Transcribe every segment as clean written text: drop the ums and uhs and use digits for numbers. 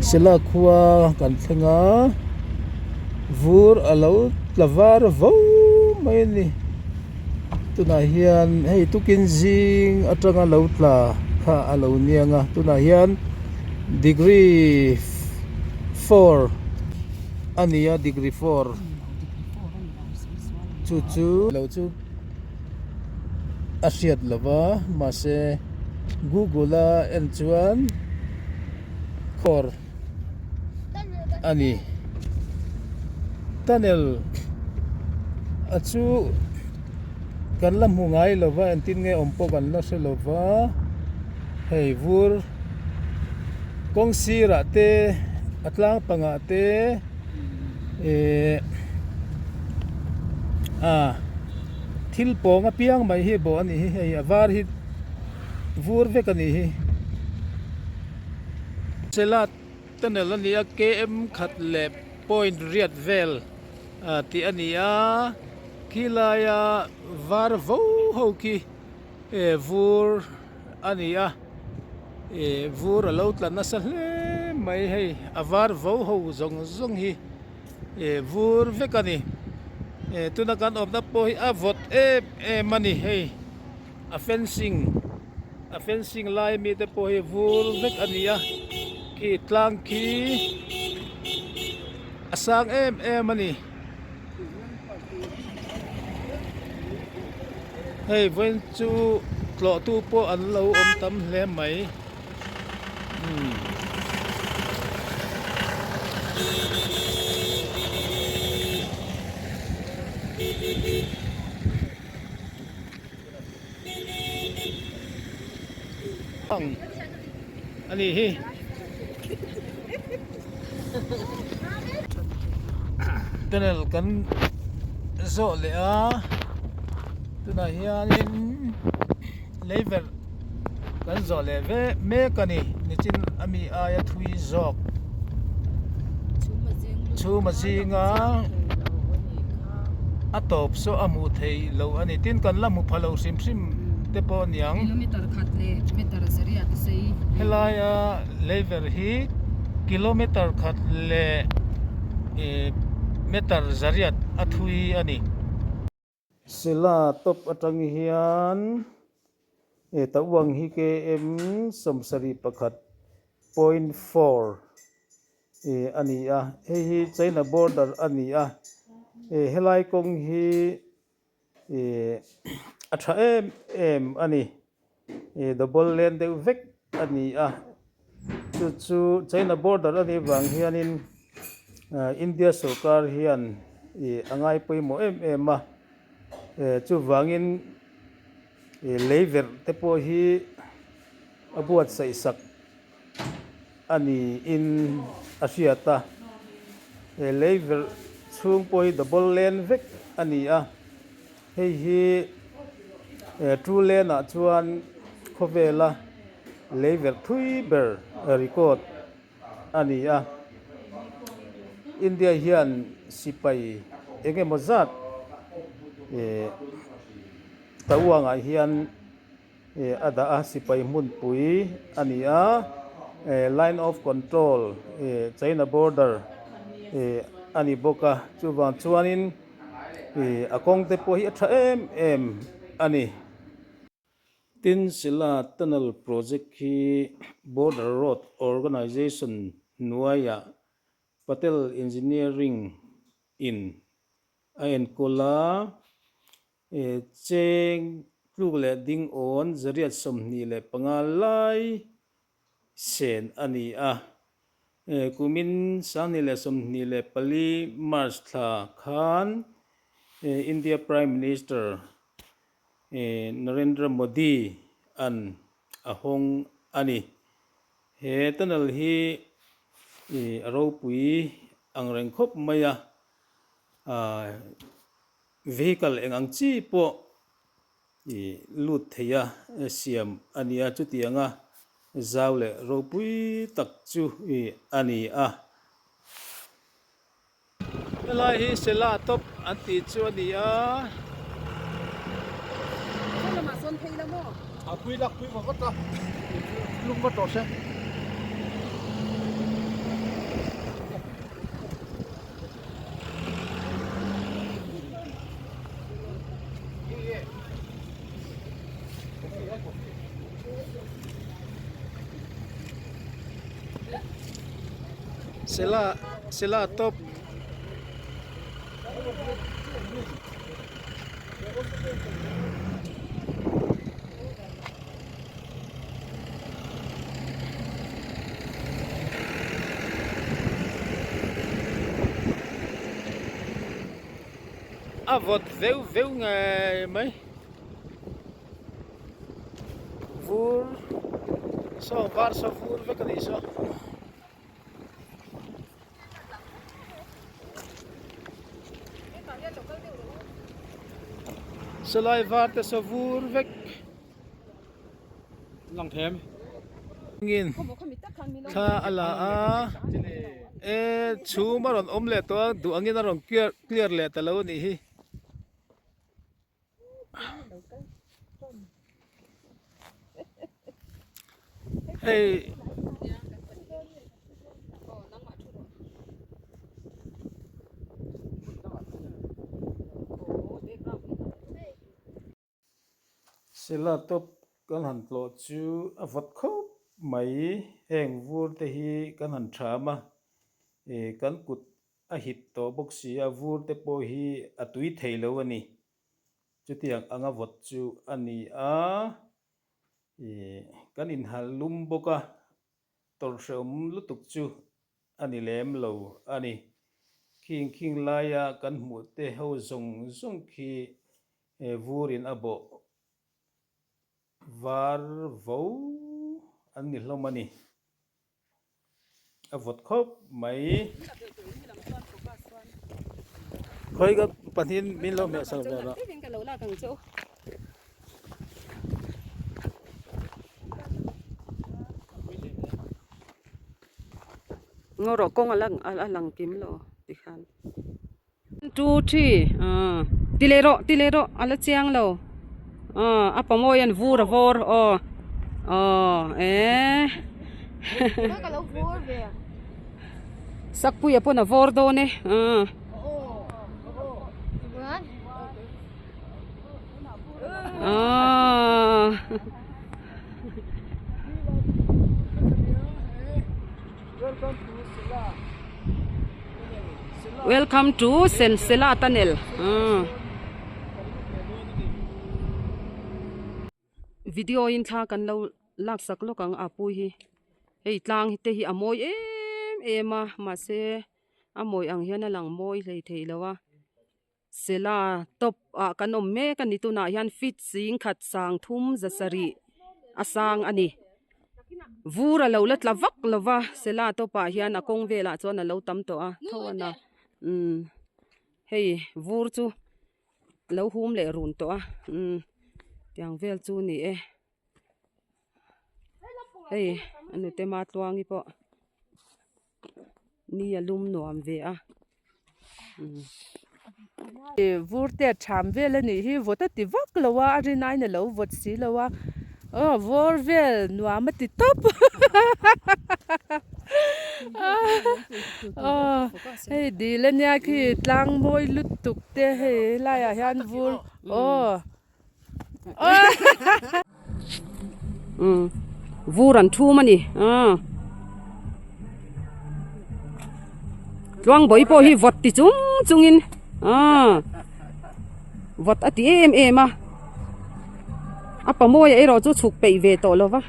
Sela khua kan thleng a vur a lo tla var vo mai a ni tunah hian hei tukin zing atanga lo tla kha a lo niang a tunah hian degree four a ni a degree four chu chu lo chu. A hriat lo va mahse google a en chuan khawr a ni tunnel a chu kan la hmu ngai lo va engtin nge awm pawh kan la hre lo va hei vur kawng sirah te a tlang pangah te. Ehh ah thil pawng apiang mai hi bawh a nih hi hei a var hi vur vek a nih hi. Sela tunnel a ni a km khat leh point riat vel ah tih a ni a khilaia var vo ho khi eh vur a ni a. Ih vur a lo tla nasa hle mai hei a var vo ho zawng zawng hi ih vur vek a ni ih tuna kan awmna pawh hi a vawt em em a ni hei a fencing a fencing lai mi te pawh hi vur vek a ni a khi tlang khi a sang em em a ni. Hei vawiin chu tlawh tu pawh an lo awm tam hle mai umm. Ang a nih hi. Tunnel kan zawh leh a tunah hianin leiverh kan zawh leh ve mek a ni nichin ami aia thui zawk chhuma zinga a tawp saw a hmuh theih loh a ni tin kan la hmu pha lo hrim hrim te pawh a niang helaia leiverh hi kilometer khat leh ih meter zariat a thui a ni. Sela top atang hian he tauang hi km 71.4 a ni a, hei hi China border a ni a, helai kawng hi a tha em em a ni. Ih double lane deuh vek a ni a chu chu China border a nih vang hianin ah India sorkar hian ih a ngai pawimawh em em a eh chuvangin ih lei verh te pawh hi a buatsaih sak a niin a hriat a he lei verh chhung pawh hi double lane vek a ni a. Hei hi two lane ah chuan khawvela lei verh thui ber record a ni a. India hian sipai eng emaw zat Tawang ah hian a dah a, sipai hmunpui a ni a, line of control China border a ni bawk a, chuvang chuanin a kawng te pawh hi a tha em em a ni. Tin, Sela Tunnel Project hi Border Road Organisation hnuaiah Patel Engineering in a enkawl a, Cheng tluk leh ding awn 125 lai sen a ni a. Kumin 2024 March thla khan India Prime Minister Narendra Modi an a hawng a ni. He tunnel hi a ropui angreng khawp mai a. Vehicle eng ang chi pawh ih lut thei a siam a ni a, chutianga zau leh ropui tak chu ih a ni a. Helai hi Sela top an tih chu a ni a. A pui lak pui vawk vawk a, lung va tawh se. Sela sela top. A vawt veuh veuh ngei mai. Vur saw var saw vur vek a nih saw. Sawlai var te saw vur vek. Lang them. Ngin thla a la a e chhum a rawn awm leh tawh a duh angin a rawn clear clear leh ta lo a nih hi. Hei Sela top kan han tlawh chu a vawt khawp mai. Heng vur te hi kan han tham a, ih kan kut a hit tawh bawk si a, vur te pawh hi a tui thei lo a ni. Chutiang anga vawt chu a ni a, ih kan inhal lum bawk a, tawrhhrehawm lutuk chu a ni lem lo a ni. Khing khing laia kan hmuh te ho zawng zawng khi vurin a bawh var vo an ni hlawm a ni. A vawt khawp mai. Khawi ka pahnih min lo hmeh sak ve rawh. Ngaw rawh kawng a lang a lang kim lo tikhan one two three ah ti leh rawh ti leh rawh a la chiang lo ah a pamawi an vur a vawr aw aw eh sakpuia pawn a vawr dawn e ah. Ah. Welcome to Sensela Tunnel. Ah. Video in thla kan lo lak sak lawk ang a pui hi. Hei tlang te hi a mawi em em a mahse a mawi ang hian a lang mawi hlei thei lo a. Sela top ah kan awm mek a ni tunah hian feet zing khat sang thum za sarih a sang a ni vur a lo la tla vak lo va sela top ah hian a kawng velah chuan a lo tam tawh a tho a na umm hei vur chu a lo hum leh run tawh a umm tiang vel chu a ni e hei a nute Matluangi pawh ni a lum nuam ve a. Vur te a tham vel a nih hi vawt a ti vak lo a a rin aiin a lo vawt si lo a aw vawr vel nuam a ti tawp aw hei dil a nia khi tlang mawi lutuk te hei helaiah hian vur aw. Vur an thum a ni tluangbawi pawh hi vawt ti chung chungin vawt a ti em em a a pamawi erawh chu chhuk peih ve tawh lo va.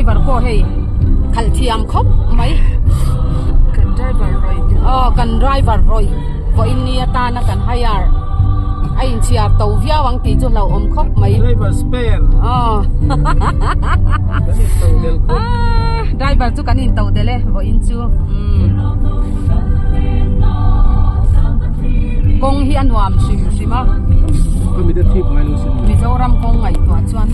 driver pawh hei khalh thiam khawp mai. Kan driver rawih te. Aw kan driver rawih vawiin ni atana kan hire a inchhiar to viau ang tih chu hlauhawm khawp mai. Driver spare. Aw. Kan in to del khawp. Ah, driver chu kan in to del e vawiin chu. Umm. Kawng hi a nuam hrim hrim a. Mizoram kawng ngaihtuah chuan.